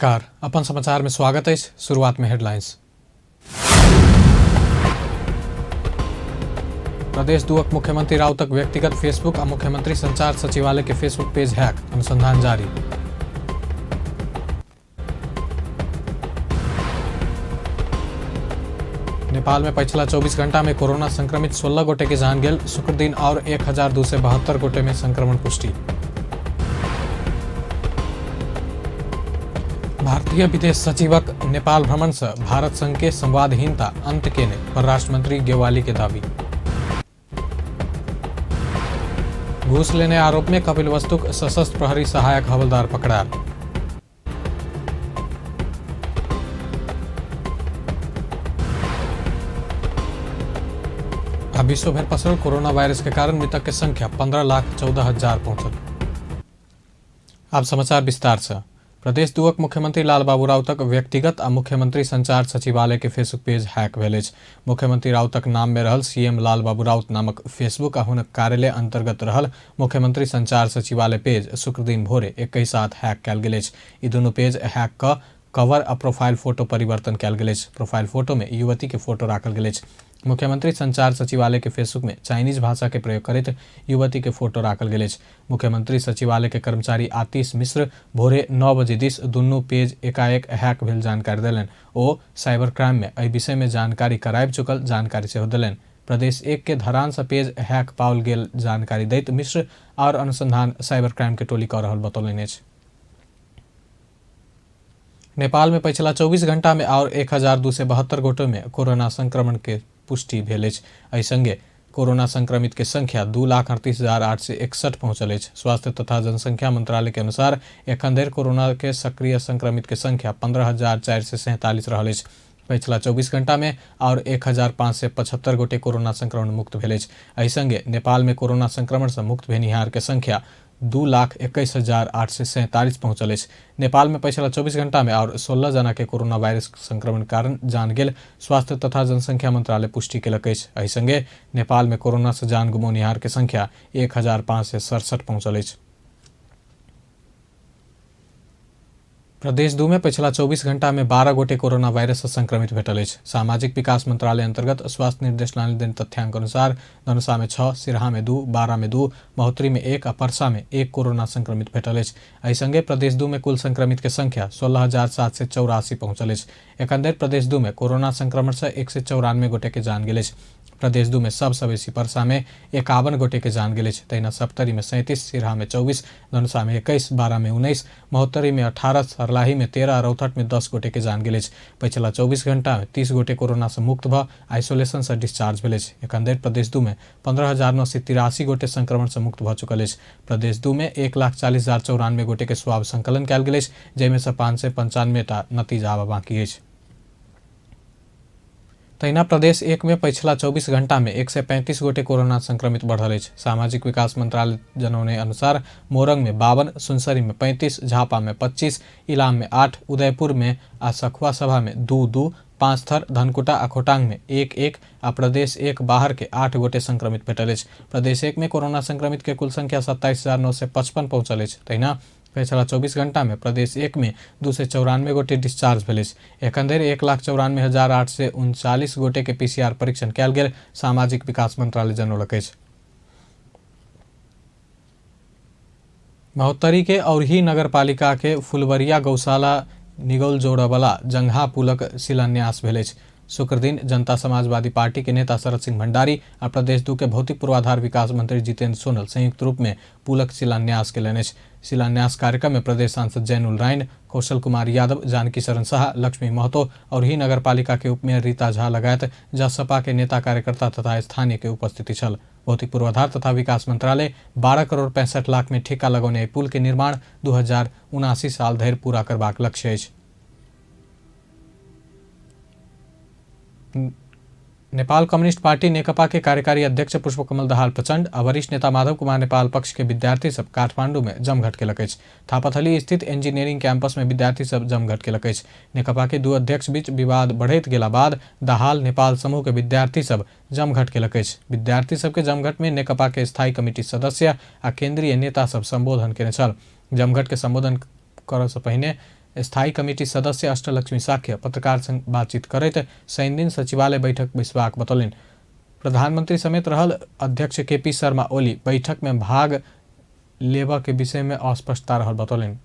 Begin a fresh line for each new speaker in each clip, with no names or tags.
नमस्कार, अपन समाचार में स्वागत है। शुरुआत में हेडलाइंस। प्रदेश दुअक मुख्यमंत्री राउतक व्यक्तिगत फेसबुक आ मुख्यमंत्री संचार सचिवालय के फेसबुक पेज हैक, अनुसंधान जारी। नेपाल में पिछला 24 घंटा में कोरोना संक्रमित 16 गोटे के जान गेल। शुक्र दिन और 1272 गोटे में संक्रमण पुष्टि। भारतीय विदेश सचिवक नेपाल भ्रमण से भारत संघ के संवादहीनता अंत केने परराष्ट्र मंत्री गेवाली के दावी। घूस लेने आरोप में कपिलवस्तुक सशस्त्र प्रहरी सहायक हवलदार पकड़ायल। आ विश्व भर पसरल कोरोना वायरस के कारण मृतक के संख्या 15,14,000 पहुंचल। अब समाचार विस्तार से। प्रदेश दुअक मुख्यमंत्री लालबाबू राउतक व्यक्तिगत आ मुख्यमंत्री संचार सचिवालय के फेसबुक पेज हैक भेल अछि। मुख्यमंत्री राउतक नाम में रहल सीएम लालबाबू राउत नामक फेसबुक आ हुनक कार्यालय अंतर्गत रहल मुख्यमंत्री संचार सचिवालय पेज शुक्रदिन भोरे एकहि साथ हैक कयल गेल अछि। ई दुनू पेज हैक क कवर आ प्रोफाइल फोटो परिवर्तन कयल गेल अछि। प्रोफाइल फोटो में युवती के फोटो राखल गेल अछि। मुख्यमंत्री संचार सचिवालय के फेसबुक में चाइनीज भाषा के प्रयोग करैत युवती के फोटो राखल गेल अछि। मुख्यमंत्री सचिवालय के कर्मचारी आतिश मिश्र भोरे 9 बजे दिस दुनू पेज एकाएक हैक भेल जानकारी देलनि। ओ साइबर क्राइम में एहि विषय में जानकारी कराबि चुकल जानकारी सेहो देलनि। प्रदेश 1 के धरान से पेज हैक पाओल गेल जानकारी दैत मिश्र और अनुसंधान साइबर क्राइम के टोली कऽ रहल बतौलनि अछि। नेपाल में पिछला 24 घंटा में और 1272 गोटे में कोरोना संक्रमण के पुष्टि भेल अछि। एहि संगे कोरोना संक्रमित के संख्या 2,38,861 पहुंचल अछि। स्वास्थ्य तथा जनसंख्या मंत्रालय के अनुसार एखन धरि कोरोना के सक्रिय संक्रमित के संख्या 15,447 रहल अछि। पिछला 24 घंटा में और 1,575 गोटे कोरोना संक्रमण मुक्त भेल अछि। एहि संगे नेपाल में कोरोना संक्रमण से मुक्त भेनिहार के संख्या 2,21,847 पहुंचल अछि। नेपाल में पिछला 24 घंटा में और 16 जना के कोरोना वायरस संक्रमण कारण जान गेल स्वास्थ्य तथा जनसंख्या मंत्रालय पुष्टि केलक अछि। एहि संगे नेपाल में कोरोना से जान गुमौनिहार के संख्या 1,567 पहुंचल अछि। प्रदेश 2 में पिछला 24 घंटा में 12 गोटे कोरोना वायरस से संक्रमित भेटल अछि। सामाजिक विकास मंत्रालय अंतर्गत स्वास्थ्य निर्देशनालय देने तथ्यांक अनुसार धनुषा में 6, सिरहा में 2, बारा में 2, महोत्तरी में 1 आ परसा में 1 कोरोना संक्रमित भेटल अछि। एहि संगे प्रदेश 2 में कुल संक्रमित के संख्या 16,784 पहुंचल अछि। एखन धरि प्रदेश 2 में कोरोना संक्रमण से 194 गोटे के जान गेल अछि। प्रदेश 2 में सबसँ बेसी परसा में 51 गोटे के जान गेल अछि। तहिना सप्तरी में 37, सिरहा में 24, धनुषा में 21, बारा में 19, महोत्तरी में 18, सर्लाही में 13, रौतहट में 10 गोटे के जान गेल अछि। पछिला 24 घंटा में 30 गोटे कोरोना से मुक्त भ आइसोलेशन से डिस्चार्ज भेल अछि। एखन धरि प्रदेश 2 में 15,983 गोटे संक्रमण से मुक्त भ चुकल अछि। प्रदेश 2 में 1,40,094 गोटे के स्वाब संकलन कयल गेल अछि, जाहिमे से 595 टा नतीजा आबऽ बाकी अछि। तहिना प्रदेश 1 में पछिला 24 घंटा में 135 गोटे कोरोना संक्रमित बढ़ल अछि। सामाजिक विकास मंत्रालय जनौने अनुसार मोरंग में 52, सुनसरी में 35, झापा में 25, इलाम में 8, उदयपुर में आ सखुआ सभा में 2 2, 5 थर, धनकुटा आ खोटांग में 1 1 आ प्रदेश 1 बाहर के 8 गोटे संक्रमित भेटल अछि। प्रदेश 1 में कोरोना संक्रमित के कुल संख्या 27,955 पहुंचल अछि। तहिना पछिला 24 घंटा में प्रदेश 1 में 294 गोटे डिस्चार्ज भेल अछि। एखन धरि 1,94,839 गोटे के पीसीआर परीक्षण कयल गेल सामाजिक विकास मंत्रालय जनौलक अछि। महोत्तरी के औरही नगरपालिका के फुलवरिया गौशाला निगौल जोड़ऽवला जंगहा पुलक शिलान्यास भेल अछि। शुक्रदिन जनता समाजवादी पार्टी के नेता शरद सिंह भंडारी आ प्रदेश 2 के भौतिक पूर्वाधार विकास मंत्री जितेंद्र सोनल संयुक्त रूप में पुलक शिलान्यास केलनि अछि। शिलान्यास कार्यक्रम में प्रदेश सांसद जैनुल राइन, कौशल कुमार यादव, जानकी शरण शाह, लक्ष्मी महतो और ही नगरपालिका के उपमेयर रीता झा लगायत जसपा के नेता कार्यकर्ता तथा स्थानीय के उपस्थिति छल। भौतिक पूर्वाधार तथा विकास मंत्रालय 12 करोड़ 65 लाख में ठेका लगौने एहि पुल के निर्माण 2079 साल धरि पूरा करबाक लक्ष्य अछि। नेपाल कम्युनिस्ट पार्टी नेकपा के कार्यकारी अध्यक्ष पुष्पकमल दाहाल प्रचंड आ वरिष्ठ नेता माधव कुमार नेपाल पक्ष के विद्यार्थी सब काठमांडू में जमघट केलक अछि। थापाथली स्थित इंजीनियरिंग कैंपस में विद्यार्थी सब जमघट केलक अछि। नेकपा के दू अध्यक्ष बीच विवाद बढ़ैत गेला बाद दाहाल नेपाल समूह के विद्यार्थी सब जमघट केलक अछि। विद्यार्थी सबके जमघट में नेकपा के स्थायी कमिटी सदस्य आ केंद्रीय नेता सब संबोधन केने छल। जमघट के संबोधन करऽ से पहिने स्थायी कमिटी सदस्य अष्टलक्ष्मी साक्य पत्रकार संग बातचीत करैत शनिदिन सचिवालय बैठक बैसबाक बतौलनि। प्रधानमंत्री समेत रहल अध्यक्ष केपी शर्मा ओली बैठक में भाग लेबऽ के विषय में अस्पष्टता रहल बतौलनि।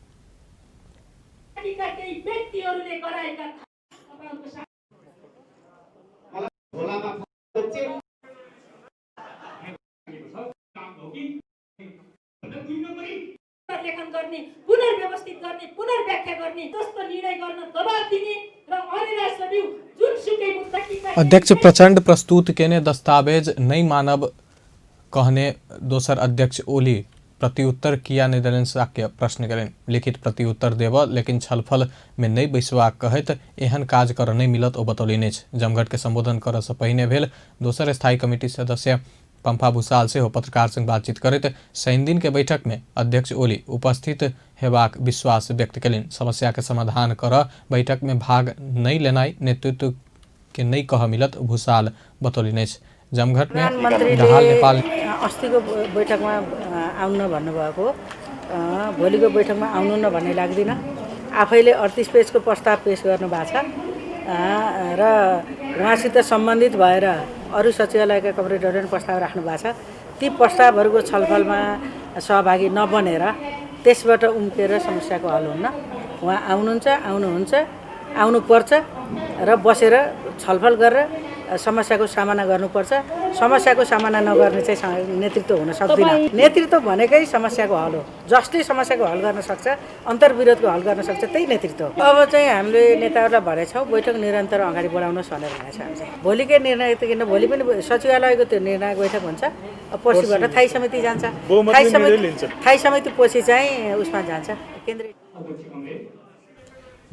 लेखन गर्ने, पुनर्व्यवस्थित गर्ने, पुनर्व्याख्या गर्ने, जस्तो निर्णय गर्न दबाब दिने र अनिराज सचिव जुनसुकै मुद्दा।
अध्यक्ष प्रचण्ड प्रस्तुत केने दस्तावेज नहि मानब कहने दोसर अध्यक्ष ओली प्रत्युत्तर किया नहि देलनि साक्य प्रश्न केलनि। लिखित प्रत्युत्तर देबऽ लेकिन छलफल में नहि बैसबाक कहैत एहन काज करऽ नहि मिलत ओ बतौलनि अछि। जमघट के संबोधन करऽ सँ पहिने भेल दोसर स्थायी कमिटी सदस्य पंपा भूषाल सेहो पत्रकार संग बातचीत करैत शनिदिन के बैठक में अध्यक्ष ओली उपस्थित हेबाक विश्वास व्यक्त केलनि। समस्या के समाधान करऽ बैठक में भाग नहि लेनाइ नेतृत्व के नहि कहऽ मिलत भूषाल बतौलनि अछि। जमघट में दाहाल नेपाल
अस्तिको बैठकमा आउनु भन्नुभएको, भोलिको बैठकमा आउनु न भन्ने लाग्दिन। आफैले 38 पेजको प्रस्ताव पेश गर्नु भएको छ र उहाँसित सम्बन्धित भएर अरू सचिवालयका कमरेडहरूले पनि प्रस्ताव राख्नु भएको छ। ती प्रस्तावहरूको छलफलमा सहभागी नबनेर त्यसबाट उम्केर समस्याको हल हुन्न। उहाँ आउनुहुन्छ, आउनुहुन्छ, आउनुपर्छ र बसेर छलफल गरेर समस्याको सामना गर्नुपर्छ। समस्याको सामना नगर्ने चाहिँ नेतृत्व हुन सक्दैन। नेतृत्व भनेकै समस्याको हल हो। जसले समस्याको हल गर्न सक्छ, अन्तर्विरोधको हल गर्न सक्छ, त्यही नेतृत्व हो। अब चाहिँ हामीले नेताहरूलाई भनेछौँ बैठक निरन्तर अगाडि बढाउनुहोस् भनेर भनेको छ। हामी चाहिँ भोलिकै निर्णय त किन भोलि पनि सचिवालयको त्यो निर्णायक बैठक हुन्छ, पर्सिबाट थायी समिति जान्छ, थायी समिति पछि चाहिँ उसमा जान्छ केन्द्रीय।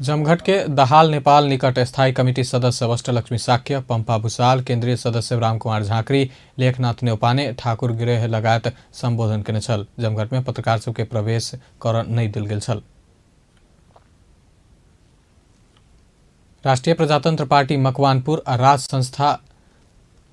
जमघट के दाहाल नेपाल निकट स्थायी कमिटी सदस्य अष्टलक्ष्मी साक्य, पंपा भूषाल, केंद्रीय सदस्य रामकुमार झाँक्री, लेखनाथ न्यौपाने, ठाकुर गिरेह लगायत संबोधन केने छल। जमघट में पत्रकार सबके प्रवेश कर नहि देल गेल छल। राष्ट्रीय प्रजातंत्र पार्टी मकवानपुर आ राज संस्था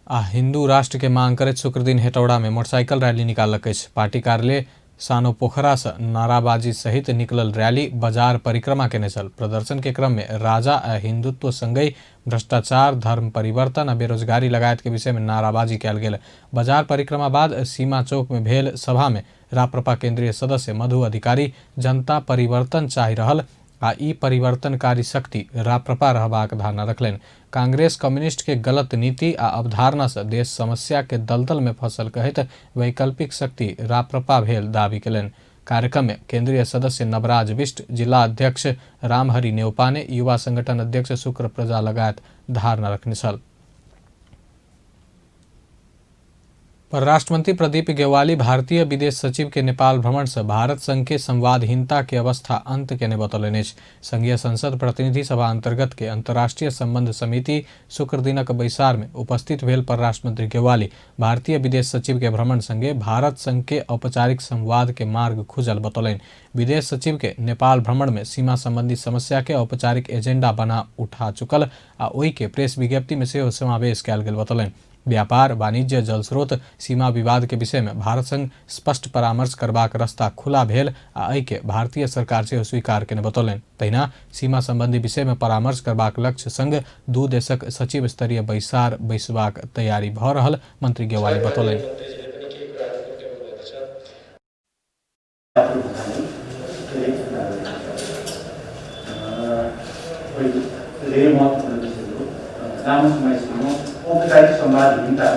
आ हिंदू राष्ट्र के मांग करैत शुक्रदिन हेटौड़ा में मोटरसाइकिल रैली निकाललक अछि। पार्टी कार्यालय सानो पोखरा से नाराबाजी सहित निकलल रैली बाजार परिक्रमा केने छल। प्रदर्शन के क्रम में राजा आ हिंदुत्व संगहि भ्रष्टाचार, धर्म परिवर्तन आ बेरोजगारी लगायत के विषय में नाराबाजी कयल गेल। बाजार परिक्रमा बाद सीमा चौक में भेल सभा में राप्रपा केंद्रीय सदस्य मधु अधिकारी जनता परिवर्तन चाहि रहल आ ई परिवर्तनकारी शक्ति राप्रपा रहबाक धारणा रखलनि। कांग्रेस कम्युनिस्ट के गलत नीति आ अवधारणा से देश समस्या के दलदल में फसल कहैत वैकल्पिक शक्ति राप्रपा भेल दावी केलनि। कार्यक्रम में केंद्रीय सदस्य नवराज बिष्ट, जिला अध्यक्ष रामहरि नेउपाने, युवा संगठन अध्यक्ष शुक्र प्रजा लगायत धारणा रखने छल। परराष्ट्र मंत्री प्रदीप गेवाली भारतीय विदेश सचिव के नेपाल भ्रमण से भारत संघ के संवादहीनता के अवस्था अंत केने बतौलनि अछि। संघीय संसद प्रतिनिधि सभा अंतर्गत के अंतर्राष्ट्रीय संबंध समिति शुक्रदिनक बैसार में उपस्थित भेल परराष्ट्र मंत्री गेवाली भारतीय विदेश सचिव के भ्रमण संगे भारत संघ के औपचारिक संवाद के मार्ग खुजल बतौलनि। विदेश सचिव के नेपाल भ्रमण में सीमा संबंधी समस्या के औपचारिक एजेंडा बना उठा चुकल आ ओहि के प्रेस विज्ञप्ति में सेहो समावेश कयल गेल बतौलनि। व्यापार, वाणिज्य, जलस्रोत, सीमा विवाद के विषय में भारत संग स्पष्ट परामर्श करबाक रास्ता खुला भेल आ एहि के भारतीय सरकार सेहो स्वीकार केने बतौलनि। तहिना सीमा संबंधी विषय में परामर्श करबाक लक्ष्य संग दू देशक सचिव स्तरीय बैसार बैसबाक तैयारी भऽ रहल मंत्री गेवाली बतौलनि।
औपचारिक संवादहीनता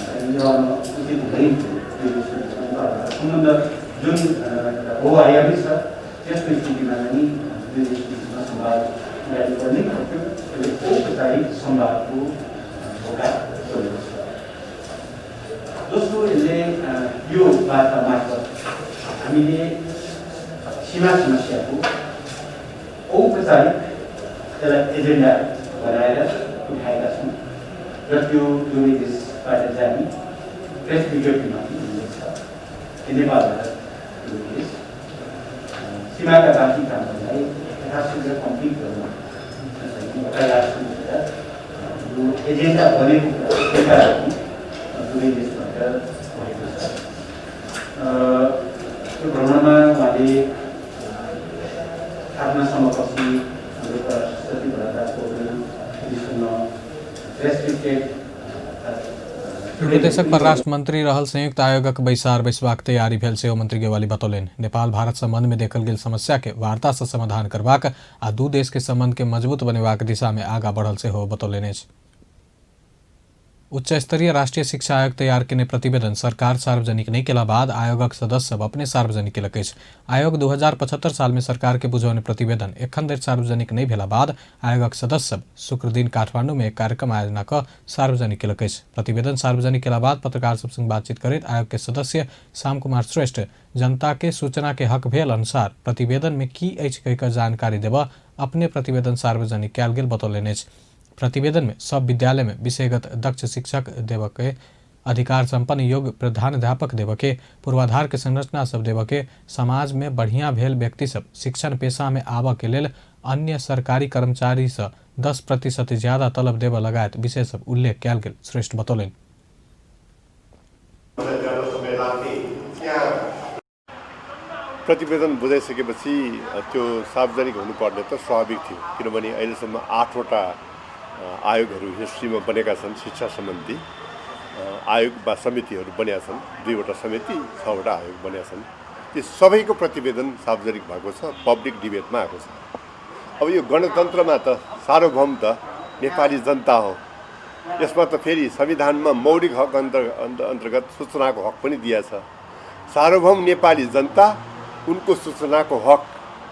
रहन उचित हुँदैन थियो। सम्बन्ध जुन बहुआयामी छ त्यसको स्थितिमा पनि दुई देश बिचमा संवाद अगाडि बढ्नै पर्थ्यो। त्यसले औपचारिक संवादको ढोका खोलेको छ। दोस्रो, यसले यो वार्ता मार्फत हामीले सीमा समस्याको औपचारिक त्यसलाई एजेन्डा बनाएर उठाएका छौँ र त्यो दुवै देशबाट जाने प्रेस विज्ञप्तिमा पनि उल्लेख छ। नेपाल भारत दुवै देश सीमाका बाँकी कामहरूलाई यथाशीघ्र कम्प्लिट गर्न तयार छन् भनेर यो एजेन्डा बनेको कुरा स्वीकार पनि दुवै देशबाट भएको छ। त्यो भ्रमणमा उहाँले आफ्ना समकक्षी रेस्ट्रिक्टेड।
दुनू देशक परराष्ट्र मंत्री रहल संयुक्त आयोगक बैसार बैसबाक तैयारी भेल सेहो मंत्री गेवाली बतौलनि। नेपाल भारत संबंध में देखल गेल समस्या के वार्ता से समाधान करबाक आ दू देश के संबंध के मजबूत बनेबाक दिशा में आगा बढ़ल सेहो बतौलनि अछि। उच्च स्तरीय राष्ट्रीय शिक्षा आयोग तैयार केने प्रतिवेदन सरकार सार्वजनिक नहि केला बाद आयोगक सदस्य सब अपने सार्वजनिक केलक अछि। आयोग 2075 साल में सरकार के बुझौने प्रतिवेदन एखन धरि सार्वजनिक नहि भेला बाद आयोगक सदस्य सब शुक्रदिन काठमांडू में एक कार्यक्रम आयोजना कऽ सार्वजनिक केलक अछि। प्रतिवेदन सार्वजनिक केला बाद पत्रकार सब संग बातचीत करैत आयोग के सदस्य श्याम कुमार श्रेष्ठ जनता के सूचना के हक भेल अनुसार प्रतिवेदन में की अछि कहि कऽ जानकारी देबऽ अपने प्रतिवेदन सार्वजनिक कयल गेल बतौलनि अछि। प्रतिवेदन में सब विद्यालय में विषयगत दक्ष शिक्षक देबऽ के, अधिकार संपन्न योग्य प्रधानाध्यापक देबऽ के, पूर्वाधार के संरचना सब देबऽ के, समाज में बढ़िया भेल व्यक्ति सब शिक्षण पेशा में आबऽ के लेल अन्य सरकारी कर्मचारी से 10% ज्यादा तलब देबऽ लगायत विषय सब उल्लेख कयल गेल श्रेष्ठ बतौलनि।
प्रतिवेदन बुझाइसकेपछि त्यो सार्वजनिक हुनुपर्ने त स्वाभाविक थियो, किनभने अहिलेसम्म 8वटा आयोगहरू हिस्ट्रीमा बनेका छन्। शिक्षा सम्बन्धी आयोग वा समितिहरू बनेका छन्, 2वटा समिति, 6वटा आयोग बनेका छन्। ती सबैको प्रतिवेदन सार्वजनिक भएको छ, पब्लिक डिबेटमा आएको छ। अब यो गणतन्त्रमा त सार्वभौम त नेपाली जनता हो। यसमा त फेरि संविधानमा मौलिक हक अन्तर्गत सूचनाको हक पनि दिएको छ। सार्वभौम नेपाली जनता, उनको सूचनाको हक,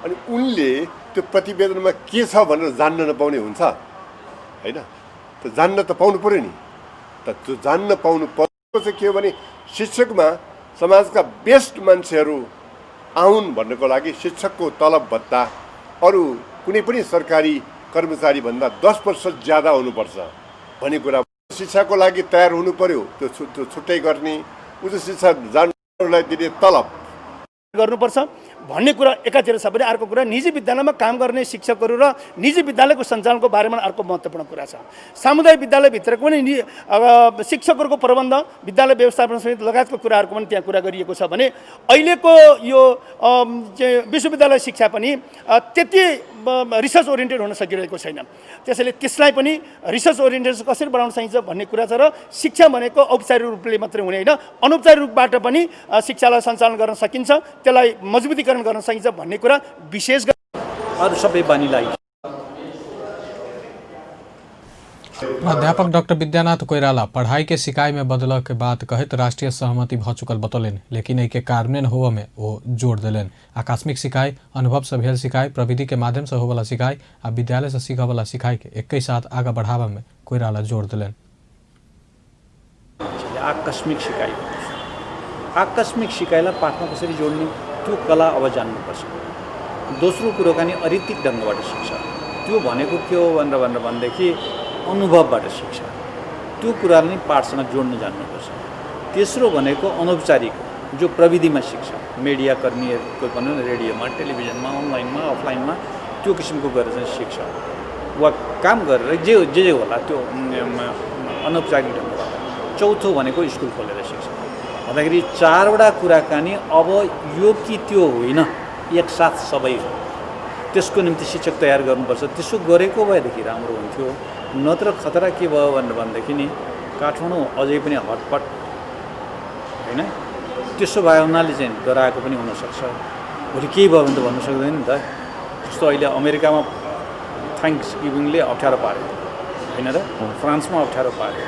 अनि उनले त्यो प्रतिवेदनमा के छ भनेर जान्न नपाउने हुन्छ हैन? त जान्न त पाउनु पर्यो नि। त त्यो जान्न पाउनु पर्यो चाहिँ के हो भने शिक्षकमा समाजका बेस्ट मान्छेहरू आउन् भन्नको लागि शिक्षकको तलब भत्ता अरू कुनै पनि सरकारी कर्मचारीभन्दा 10% ज्यादा हुनुपर्छ भन्ने कुरा। शिक्षाको लागि तयार हुनु पर्यो, त्यो छुट्टै गर्ने, उच्च शिक्षा जान्नुलाई दिने तलब
गर्नुपर्छ भन्ने कुरा एकातिर छ भने अर्को कुरा निजी विद्यालयमा काम गर्ने शिक्षकहरू र निजी विद्यालयको सञ्चालनको बारेमा अर्को महत्त्वपूर्ण कुरा छ। सामुदायिक विद्यालयभित्रको पनि शिक्षकहरूको प्रबन्ध, विद्यालय व्यवस्थापन समेत लगायतको कुराहरूको पनि त्यहाँ कुरा गरिएको छ भने अहिलेको यो विश्वविद्यालय शिक्षा पनि त्यति रिसर्च ओरिएन्टेड हुन सकिरहेको छैन। त्यसैले त्यसलाई पनि रिसर्च ओरिएन्टेड कसरी बनाउन सकिन्छ भन्ने कुरा छ र शिक्षा भनेको औपचारिक रूपले मात्रै हुने होइन, अनौपचारिक रूपबाट पनि शिक्षालाई सञ्चालन गर्न सकिन्छ, त्यसलाई मजबुतीकरण गर्न सकिन्छ भन्ने कुरा विशेष गरी
अरू सबै बानीलाई।
प्राध्यापक डॉक्टर विद्यानाथ कोइराला पढ़ाई के सिकाई में बदलऽ के बात कहैत राष्ट्रीय सहमति भऽ चुकल बतौलनि, लेकिन एहि के कार्यान्वयन होबऽ में ओ जोर देलनि। आकस्मिक सिकाई, अनुभव से भेल सिकाई, प्रविधि के माध्यम से होबऽला सिकाई आ विद्यालय से सीखऽ वाला सिकाई के एकै साथ आगा बढ़ाबऽ में कोइराला जोर देलनि।
आकस्मिक सिकाई, आकस्मिक सिकाइलाई पाठमा कसरी जोड्ने त्यो कला अब जान्नुपर्छ। दोस्रो कुरोकानी अरीतिक ढङ्गबाट शिक्षा, त्यो भनेको के हो भनेर भनेर भनेदेखि अनुभवबाट शिक्षा, त्यो कुरालाई नै पाठसँग जोड्न जान्नुपर्छ। तेस्रो भनेको अनौपचारिक जो प्रविधिमा शिक्षा, मिडियाकर्मीहरूको भनौँ न, रेडियोमा, टेलिभिजनमा, अनलाइनमा, अफलाइनमा त्यो किसिमको गरेर चाहिँ शिक्षा वा काम गरेर जे जे जे होला त्यो अनौपचारिक ढङ्गबाट। चौथो भनेको स्कुल खोलेर शिक्षा। भन्दाखेरि 4वटा कुराकानी अब यो कि त्यो होइन, एकसाथ सबै हो। त्यसको निम्ति शिक्षक तयार गर्नुपर्छ। त्यसो गरेको भएदेखि राम्रो हुन्थ्यो, नत्र खतरा के भयो भनेर भनेदेखि नि काठमाडौँ अझै पनि हटपट होइन, त्यसो भयो हुनाले चाहिँ डराएको पनि हुनसक्छ। भोलि केही भयो भने त भन्नु सक्दैन नि त। जस्तो अहिले अमेरिकामा thanks गिभिङले अप्ठ्यारो पार्यो होइन र, फ्रान्समा अप्ठ्यारो पार्यो,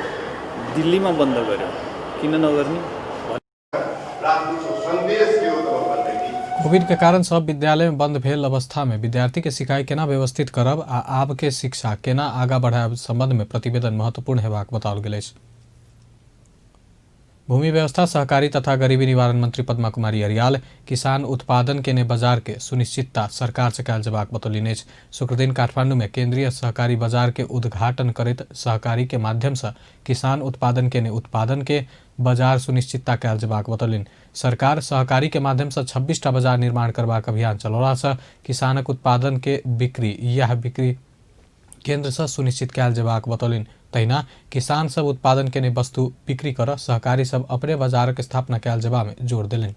दिल्लीमा बन्द गर्यो, किन नगर्ने?
कोविड के कारण सब विद्यालय में बंद भेल अवस्था में विद्यार्थी के सिकाई केना व्यवस्थित करब आ आब के शिक्षा केना आगा बढ़ायब संबंध में प्रतिवेदन महत्वपूर्ण हेबाक बताओल गेल अछि। भूमि व्यवस्था, सहकारी तथा गरीबी निवारण मंत्री पद्मा कुमारी अरियाल किसान उत्पादन केने बाजार के सुनिश्चितता सरकार से कयल जेबाक बतौलनि अछि। शुक्रदिन काठमांडू में केंद्रीय सहकारी बाजार के उद्घाटन करैत सहकारी के माध्यम से किसान उत्पादन केने उत्पादन के बाजार सुनिश्चितता कयल जेबाक बतौलनि। सरकार सहकारी के माध्यम से 26टा बाजार निर्माण करबाक अभियान चलौला से किसानक उत्पादन के बिक्री यह बिक्री केंद्र से सुनिश्चित कयल जेबाक बतौलनि। तहिना किसान सब उत्पादन केने वस्तु बिक्री कर सहकारी सब अपने बाजारक स्थापना कयल जेबा में जोर देलनि।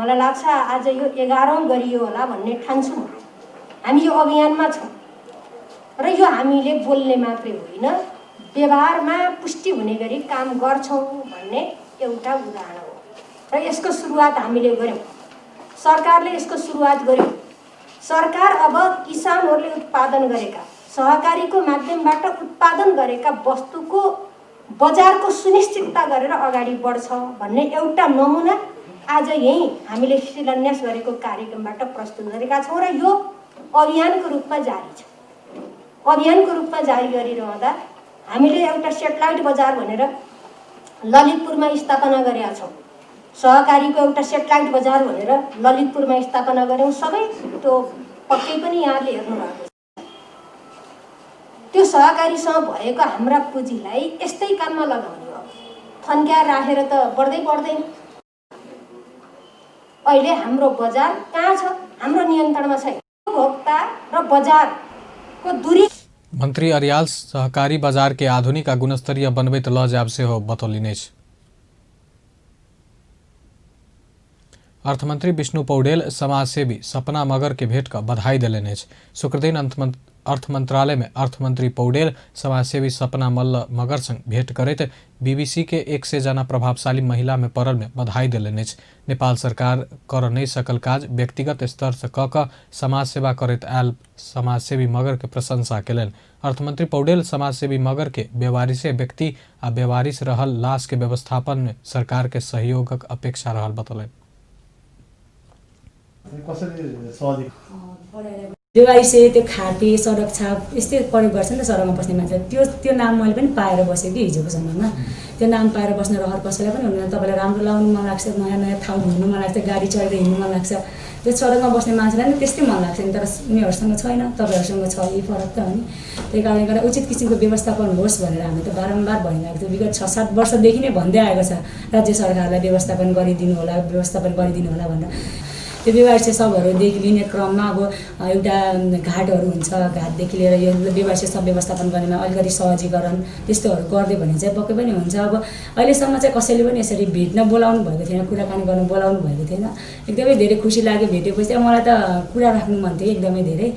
मलाई लाग्छ आज यो 11औं गरियो होला भन्ने ठान्छु म। हामी यो अभियानमा छौँ र यो हामीले बोल्ने मात्रै होइन, व्यवहारमा पुष्टि हुने गरी काम गर्छौँ भन्ने एउटा उदाहरण हो। र यसको सुरुवात हामीले गऱ्यौँ, सरकारले यसको सुरुवात गर्यो। सरकार अब किसानहरूले उत्पादन गरेका, सहकारीको माध्यमबाट उत्पादन गरेका वस्तुको बजारको सुनिश्चितता गरेर अगाडि बढ्छ भन्ने एउटा नमुना आज यहीँ हामीले शिलान्यास गरेको कार्यक्रमबाट प्रस्तुत गरेका छौँ र यो अभियानको रूपमा जारी छ। अभियानको रूपमा जारी गरिरहँदा हामीले एउटा सेटेलाइट बजार भनेर ललितपुरमा स्थापना गरेका छौँ। सहकारीको एउटा सेटेलाइट बजार भनेर ललितपुरमा स्थापना गऱ्यौँ। सबै त्यो पक्कै पनि यहाँले हेर्नु भएको छ। त्यो सहकारीसँग भएको हाम्रा पुँजीलाई यस्तै काममा लगाउने हो। थन्क्या राखेर त बढ्दै बढ्दैन। अहिले हाम्रो बजार कहाँ छ? हाम्रो नियन्त्रणमा छैन। उपभोक्ता र बजारको दूरी।
मंत्री अर्याल सहकारी बाजार के आधुनिक आ गुणस्तरीय बनबैत ल जायब सेहो बतौलनि अछि। अर्थमंत्री विष्णु पौडेल समाजसेवी सपना मगर के भेट क बधाई देलनि अछि। शुक्रदिन अर्थ मंत्रालय में अर्थमंत्री पौडेल समाजसेवी सपना मल्ल मगर संग भेंट करैत बीबीसी के 100 जना प्रभावशाली महिला में पड़ल में बधाई देलनि अछि। नेपाल सरकार कर नहि सकल काज व्यक्तिगत स्तर से क क समाज सेवा करैत आयल समाजसेवी मगर के प्रशंसा केलनि। अर्थमंत्री पौडेल समाजसेवी मगर के बेवारिसे व्यक्ति आ बेवारिस रहल लाश के व्यवस्थापन में सरकार के सहयोगक अपेक्षा रहल बतौलनि।
बेवारिसे त्यो खाते सडक छाप यस्तै प्रयोग गर्छ नि त सडकमा बस्ने मान्छे, त्यो त्यो नाम मैले पनि पाएर बसेँ कि हिजोको समयमा। त्यो नाम पाएर बस्न रहर कसैलाई पनि हुँदैन। तपाईँलाई राम्रो लाउनु मन लाग्छ, नयाँ नयाँ ठाउँ घुम्नु मन लाग्छ, गाडी चढेर हिँड्नु मन लाग्छ। त्यो सडकमा बस्ने मान्छेलाई पनि त्यस्तै मन लाग्छ नि, तर उनीहरूसँग छैन, तपाईँहरूसँग छ, यही फरक त हो नि। त्यही कारणले गर्दा उचित किसिमको व्यवस्थापन होस् भनेर हामी त बारम्बार भनिरहेको थियो। विगत 6-7 वर्षदेखि नै भन्दै आएको छ राज्य सरकारलाई व्यवस्थापन गरिदिनु होला, व्यवस्थापन गरिदिनु होला भनेर। त्यो बेवारिसे शवहरूदेखि लिने क्रममा अब एउटा घाटहरू हुन्छ, घाटदेखि लिएर यो बेवारिसे शव व्यवस्थापन गर्नेमा अलिकति सहजीकरण त्यस्तोहरू गरिदियो भने चाहिँ पक्कै पनि हुन्छ। अब अहिलेसम्म चाहिँ कसैले पनि यसरी भेट्न बोलाउनु भएको थिएन, कुराकानी गर्नु बोलाउनु भएको थिएन। एकदमै धेरै खुसी लाग्यो भेटेपछि। मलाई त कुरा राख्नु मन थियो एकदमै धेरै।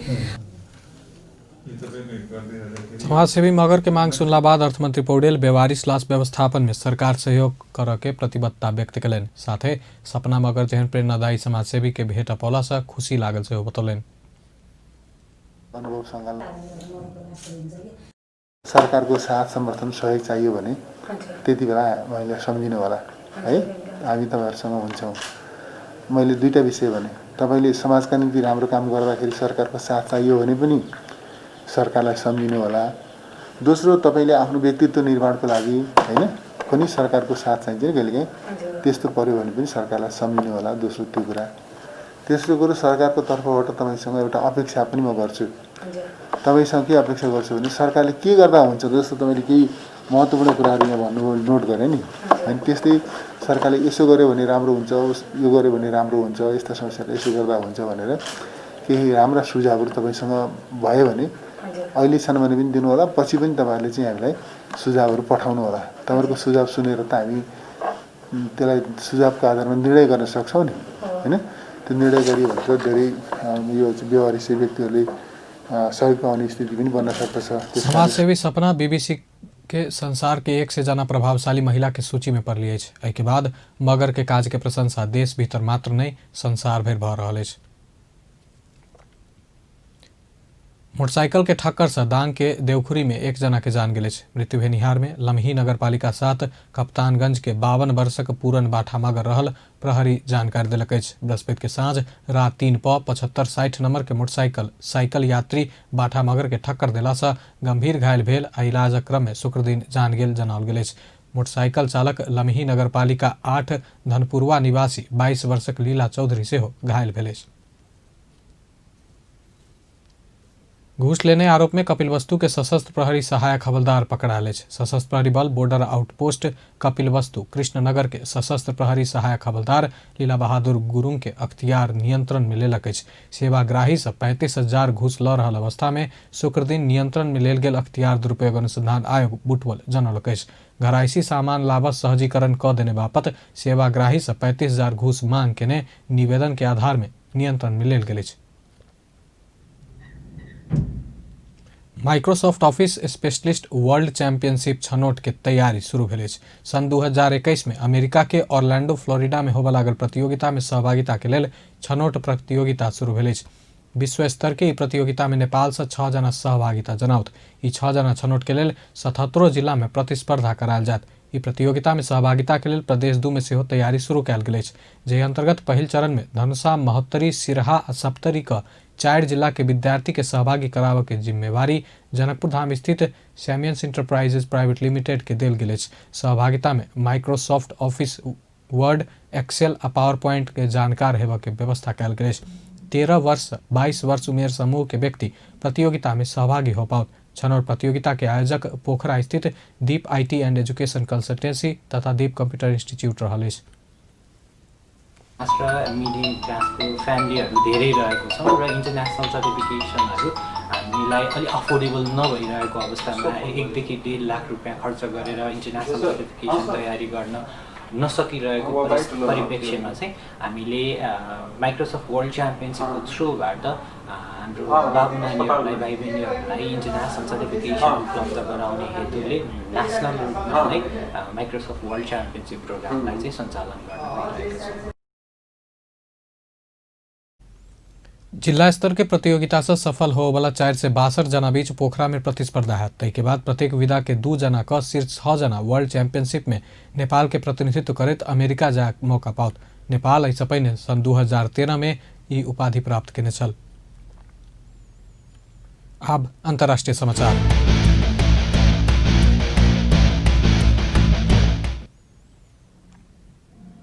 समाजसेवी मगर के मांग सुनला बाद अर्थमंत्री पौडेल बेवारिस लाश व्यवस्थापन में सरकार सहयोग कर के प्रतिबद्धता व्यक्त कयलनि। साथे सपना मगर जेहन प्रेरणादायी समाजसेवी के भेट पौला से खुशी लागल सेहो बतौलनि।
अनुभव सँगाल्न सरकारको साथ समर्थन सहयोग चाहियो भने त्यति बेला मैले सम्झिनु होला है, हामी तपाईँहरूसँग हुन्छौँ। मैले दुईटा विषय भने, तपाईँले समाजका निम्ति राम्रो काम गर्दाखेरि सरकारको साथ चाहियो भने पनि सरकारलाई सम्झिनु होला। दोस्रो, तपाईँले आफ्नो व्यक्तित्व निर्माणको लागि हैन पनि सरकारको साथ चाहिन्छ नि कहिलेकाहीँ, त्यस्तो पर्यो भने पनि सरकारलाई सम्झिनु होला। दोस्रो त्यो कुरा। तेस्रो कुरो, सरकारको तर्फबाट तपाईँसँग एउटा अपेक्षा पनि म गर्छु। तपाईँसँग के अपेक्षा गर्छु भने सरकारले के गर्दा हुन्छ, जस्तो तपाईँले केही महत्त्वपूर्ण कुराहरू यहाँ भन्नुभयो, नोट गरेँ नि होइन, त्यस्तै सरकारले यसो गर्यो भने राम्रो हुन्छ, यो गर्यो भने राम्रो हुन्छ, यस्ता समस्याले यसो गर्दा हुन्छ भनेर केही राम्रा सुझावहरू तपाईँसँग भयो भने अहिले छन् भने पनि दिनु होला, पछि पनि तपाईँहरूले चाहिँ हामीलाई सुझावहरू पठाउनु होला। तपाईँहरूको सुझाव सुनेर त हामी त्यसलाई सुझावको आधारमा निर्णय गर्न सक्छौँ नि होइन। त्यो निर्णय गरियो भने त धेरै यो व्यवहारिक व्यक्तिहरूले सहयोग पाउने स्थिति पनि बन्न सक्दछ।
समाजसेवी सपना बीबीसी के संसार के 1 से जना प्रभावशाली महिला के सूची में पड़ली अछि। एहि के बाद मगर के काज के प्रशंसा देश भीतर मात्र नहीं संसार भरि भऽ रहल अछि। मोटरसाइकिल के ठक्कर से दांग के देवखुरी में एक जना के जान गेल अछि। मृत्यु भेनिहार में लमही नगरपालिका 7 कप्तानगंज के 52 वर्षक पूरन बाठा मगर रहल प्रहरी जानकारी देलक अछि। बृहस्पति के साँझ रात 3:75-60 नंबर के मोटरसाइकिल साइकिल यात्री बाठा मगर के ठक्कर देला से गंभीर घायल भेल आ इलाजक क्रम में शुक्रदिन जान गेल जनाओल गेल अछि। मोटरसाइकिल चालक लमही नगरपालिका 8 धनपुरवा निवासी 22 वर्षक लीला चौधरी सेहो घायल भेल अछि। घूस लेने आरोप में कपिलवस्तु के सशस्त्र प्रहरी सहायक हवलदार पकड़ायल अछि। सशस्त्र प्रहरी बल बॉर्डर आउटपोस्ट कपिलवस्तु कृष्णनगर के सशस्त्र प्रहरी सहायक हवलदार लीला बहादुर गुरुंग के अख्तियार नियंत्रण में लेलक अछि। सेवाग्राही से 35,000 घूस ल रहल अवस्था में शुक्रदिन नियंत्रण में लेल गेल अख्तियार दुरुपयोग अनुसंधान आयोग बुटवल जनौलक अछि। घरायसी सामान लाबत सहजीकरण क देने बापत सेवाग्राही से 35,000 घूस मांग केने निवेदन के आधार में नियंत्रण में लेल गेल अछि। Microsoft Office specialist world championship छनौट के तैयारी शुरू भेल अछि। सन 2021 में अमेरिका के ऑरलैंडो फ्लोरिडा में होबय लागल प्रतियोगिता में सहभागिता के लेल छनौट प्रतियोगिता शुरू भेल अछि। विश्व स्तर के ई प्रतियोगिता में नेपाल से 6 जना सहभागिता जनाओत। ई 6 जना छनौट के लेल 77 जिला में प्रतिस्पर्धा करायल जायत। ई प्रतियोगिता में सहभागिता के लेल प्रदेश 2 में सेहो तैयारी शुरू कयल गेल अछि, जाहि अंतर्गत पहिल चरण में धनुषा, महोत्तरी, सिरहा आ सप्तरी क 4 जिला के विद्यार्थी के सहभागी कराबय के जिम्मेवारी जनकपुर धाम स्थित सैमियंस इंटरप्राइजेज प्राइवेट लिमिटेड के देल गेल अछि। सहभागिता में माइक्रोसॉफ्ट ऑफिस वर्ड, एक्सेल आ पावर पॉइंट के जानकार हेबय के व्यवस्था कयल गेल अछि। 13 वर्ष 22 वर्ष उमेर समूह के व्यक्ति प्रतियोगिता में सहभागी हो पाओत। छनौट प्रतियोगिता के आयोजक पोखरा स्थित Deep IT and education consultancy तथा दीप कंप्यूटर इंस्टीट्यूट रहल अछि।
र मिडिल क्लासको फ्यामिलीहरू धेरै रहेको छौँ र इन्टरनेसनल सर्टिफिकेसनहरू हामीलाई अलिक अफोर्डेबल नभइरहेको अवस्थामा 1 देखि 1.5 लाख रुपियाँ खर्च गरेर इन्टरनेसनल सर्टिफिकेसन तयारी गर्न नसकिरहेको परिप्रेक्ष्यमा चाहिँ हामीले माइक्रोसफ्ट वर्ल्ड च्याम्पियनसिपको थ्रुबाट हाम्रो बाबु नानीहरूलाई, भाइ बहिनीहरूलाई इन्टरनेसनल सर्टिफिकेसन उपलब्ध गराउने हेतुले नेसनल रूपमा नै माइक्रोसफ्ट वर्ल्ड च्याम्पियनसिप प्रोग्रामलाई चाहिँ सञ्चालन गर्न गइरहेको छौँ।
जिला स्तर के प्रतियोगिता से सफल होवला 462 जना बीच पोखरा में प्रतिस्पर्धा है। ताहि के बाद प्रत्येक विधा के 2 जना क शीर्ष 6 जना वर्ल्ड चैंपियनशिप में नेपाल के प्रतिनिधित्व करैत अमेरिका जाए मौका पाओत। नेपाल एहिसँ पहिने सन 2013 में ई उपाधि प्राप्त केने छल। अब अंतर्राष्ट्रीय समाचार।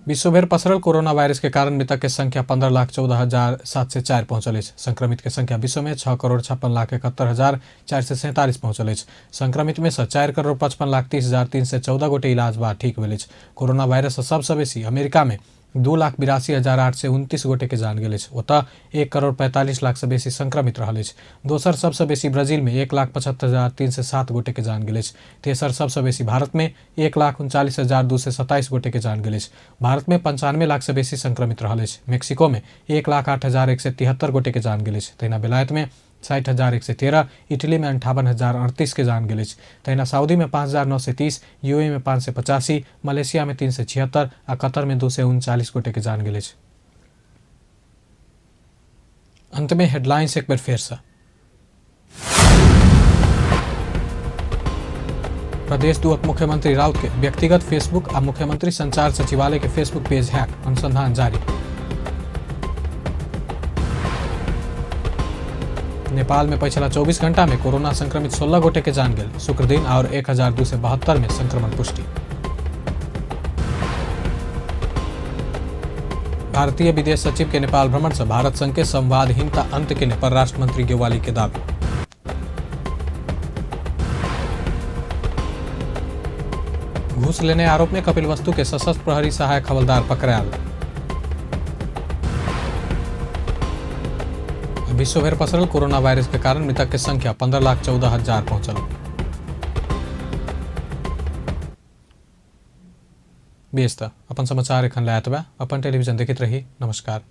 विश्वभर पसरल कोरोना वायरस के कारण मृतक के संख्या 15,14,704 पहुंचल अछि। संक्रमित के संख्या विश्व में 6,56,71,447 पहुंचल अछि। संक्रमित में से 4,55,30,314 गोटे इलाज बाद ठीक भेल अछि। कोरोना वायरस से सबसँ बेसी अमेरिका में 2,82,829 गोटे के जान गेल अछि। ओतऽ 1,45,00,000 से बेसी संक्रमित रहल अछि। दोसर सबसँ बेसी ब्राजील में 1,75,307 गोटे के जान गेल अछि। तेसर सबसँ बेसी भारत में 1,39,227 गोटे के जान गेल अछि। भारत में 95 लाख से बेसी संक्रमित रहल अछि। मेक्सिको में 1,08,173 गोटे के जान गेल अछि। तहिना बेलायत में 60,113, इटली में 58,038 के जान गेल अछि। तहिना सऊदी में 5,930, यूएई में 585, मलेशिया में 376 आ कतर में 239 गोटे के जान गेल अछि। अंत में हेडलाइंस एक बेर फेर से। प्रदेश 2 मुख्यमंत्री राउत के व्यक्तिगत फेसबुक आ मुख्यमंत्री संचार सचिवालय के फेसबुक पेज हैक, अनुसंधान जारी। नेपाल में पिछला 24 घंटा में कोरोना संक्रमित 16 गोटे के जान गेल। शुक्र दिन और 1272 में संक्रमण पुष्टि। भारतीय विदेश सचिव के नेपाल भ्रमण से भारत संघ के संवादहीनता अंत के परराष्ट्र मंत्री गेवाली के दावी। घूस लेने आरोप में कपिल वस्तु के सशस्त्र प्रहरी सहायक हवलदार पकड़ायल। विश्वभर पसरल कोरोना वायरस के कारण मृतक के संख्या 15,14,000 पहुंचल। बेस त अपन समाचार एखन लए एतबे। अपन टेलीविजन देखैत रही। नमस्कार।